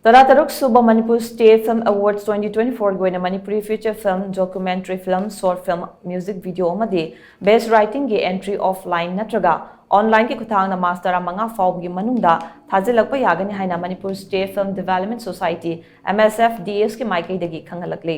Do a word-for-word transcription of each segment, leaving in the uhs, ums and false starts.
ꯇꯔꯥꯇꯔꯨꯛ ꯁꯨꯕ Manipur State Film Awards twenty twenty-four ꯒꯤ ꯑꯣꯏꯅ Manipuri feature film, documentary film, short film, music video ꯑꯃꯗꯤ best writing ꯒꯤ entry offline ꯅꯠꯇ꯭ꯔꯒ online ꯒꯤ ꯈꯨꯠꯊꯥꯡꯗ March ꯇꯔꯥꯃꯉꯥ ꯐꯥꯎꯕꯒꯤ ꯃꯅꯨꯡꯗ ꯊꯥꯖꯤꯜꯂꯛꯄ ꯌꯥꯒꯅꯤ ꯍꯥꯏꯅ Manipur State Film Development Society, M S F D S ꯀꯤ ꯃꯥꯏꯀꯩꯗꯒꯤ ꯈꯪꯍꯜꯂꯛꯂꯤ꯫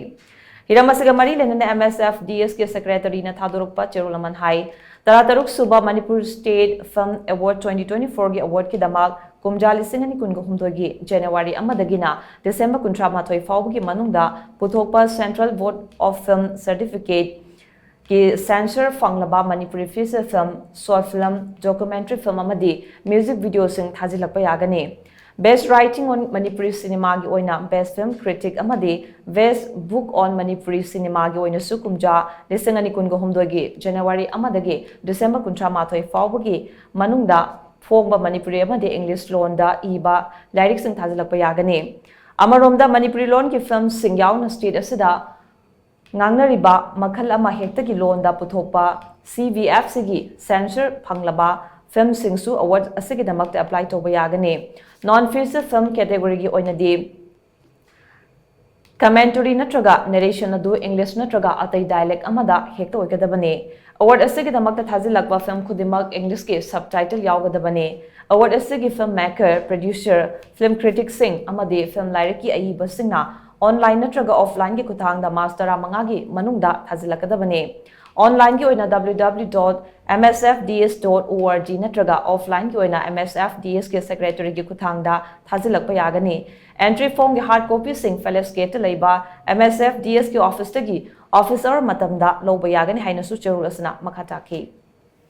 ꯍꯤꯔꯝ ꯑꯁꯤꯒ ꯃꯔꯤ ꯂꯩꯅꯅ M S F D S ꯀꯤ secretary ꯅ ꯊꯥꯗꯣꯔꯛꯄ ꯆꯦꯔꯣꯜ ꯑꯃꯅ ꯍꯥꯏ, ꯇꯔꯥꯇꯔꯨꯛ ꯁꯨꯕ Manipur State Film Award twenty twenty-four ꯒꯤ award ꯀꯤꯗꯃꯛ ꯀꯨꯝꯖꯥ ꯂꯤꯁꯤꯡ ꯑꯅꯤ ꯀꯨꯟꯒ ꯍꯨꯝꯗꯣꯏꯒꯤ January ꯑꯃꯗꯒꯤꯅ December ꯀꯨꯟꯊ꯭ꯔꯥ ꯃꯥꯊꯣꯏ ꯐꯥꯎꯕꯒꯤ ꯃꯅꯨꯡꯗ ꯄꯨꯊꯣꯛꯄ Central Board of Film Certificate ꯀꯤ censure ꯐꯪꯂꯕ Manipuri feature film, short film, documentary film ꯑꯃꯗꯤ music video ꯁꯤꯡ ꯊꯥꯖꯤꯜꯂꯛꯄ ꯌꯥꯒꯅꯤ꯫ Best writing on Manipuri cinema ꯒꯤ ꯑꯣꯏꯅ best film critic ꯑꯃꯗꯤ best book on Manipuri cinema ꯒꯤ ꯑꯣꯏꯅꯁꯨ ꯀꯨꯝꯖꯥ ꯂꯤꯁꯤꯡ ꯑꯅꯤ ꯀꯨꯟꯒ ꯍꯨꯝꯗꯣꯏꯒꯤ January ꯑꯃꯗꯒꯤ December ꯀꯨꯟꯊ꯭ꯔꯥ ꯃꯥꯊꯣꯏ ꯐꯥꯎꯕꯒꯤ ꯃꯅꯨꯡꯗ ꯐꯣꯡꯕ Manipuri ꯑꯃꯗꯤ English ꯂꯣꯟꯗ ꯏꯕ ꯂꯥꯏꯔꯤꯛꯁꯤꯡ ꯊꯥꯖꯤꯜꯂꯛꯄ ꯌꯥꯒꯅꯤ꯫ ꯑꯃꯔꯣꯝꯗ Manipuri ꯂꯣꯟꯒꯤ film ꯁꯤꯡ ꯌꯥꯎꯅ state ꯑꯁꯤꯗ ꯉꯥꯡꯅꯔꯤꯕ ꯃꯈꯜ ꯑꯃ ꯍꯦꯛꯇꯒꯤ ꯂꯣꯟꯗ ꯄꯨꯊꯣꯛꯄ C V F C ꯒꯤ censure ꯐꯪꯂꯕ film ꯁꯤꯡꯁꯨ award ꯑꯁꯤꯒꯤꯗꯃꯛꯇ apply ꯇꯧꯕ ꯌꯥꯒꯅꯤ꯫ Non feature film category ꯒꯤ ꯑꯣꯏꯅꯗꯤ commentary ꯅꯠꯇ꯭ꯔꯒ narration ꯑꯗꯨ English ꯅꯠꯇ꯭ꯔꯒ ꯑꯇꯩ dialect ꯑꯃꯗ ꯍꯦꯛꯇ ꯑꯣꯏꯒꯗꯕꯅꯤ꯫ Award ꯑꯁꯤꯒꯤꯗꯃꯛꯇ ꯊꯥꯖꯤꯜꯂꯛꯄ film ꯈꯨꯗꯤꯡꯃꯛ English ꯀꯤ subtitle ꯌꯥꯎꯒꯗꯕꯅꯤ꯫ Award ꯑꯁꯤꯒꯤ film maker, producer, film critic ꯁꯤꯡ ꯑꯃꯗꯤ film ꯂꯥꯏꯔꯤꯛꯀꯤ ꯑꯏꯕꯁꯤꯡꯅ online ꯅꯠꯇ꯭ꯔꯒ offline ꯒꯤ ꯈꯨꯠꯊꯥꯡꯗ March ꯇꯔꯥꯃꯉꯥꯒꯤ ꯃꯅꯨꯡꯗ ꯊꯥꯖꯤꯜꯂꯛꯀꯗꯕꯅꯤ꯫ Online ꯒꯤ ꯑꯣꯏꯅ W W W dot M S F D S dot O R G ꯅꯠꯇ꯭ꯔꯒ offline ꯒꯤ ꯑꯣꯏꯅ M S F D S ꯀꯤ secretary ꯒꯤ ꯈꯨꯠꯊꯥꯡꯗ ꯊꯥꯖꯤꯜꯂꯛꯄ ꯌꯥꯒꯅꯤ꯫ Entry form ꯒꯤ hard copy ꯁꯤꯡ Palace Gate ꯇ ꯂꯩꯕ M S F D S ꯀꯤ office ꯇꯒꯤ office hour ꯃꯇꯝꯗ ꯂꯧꯕ ꯌꯥꯒꯅꯤ ꯍꯥꯏꯅꯁꯨ ꯆꯦꯔꯣꯜ ꯑꯁꯤꯅ ꯃꯈꯥ ꯇꯥꯈꯤ꯫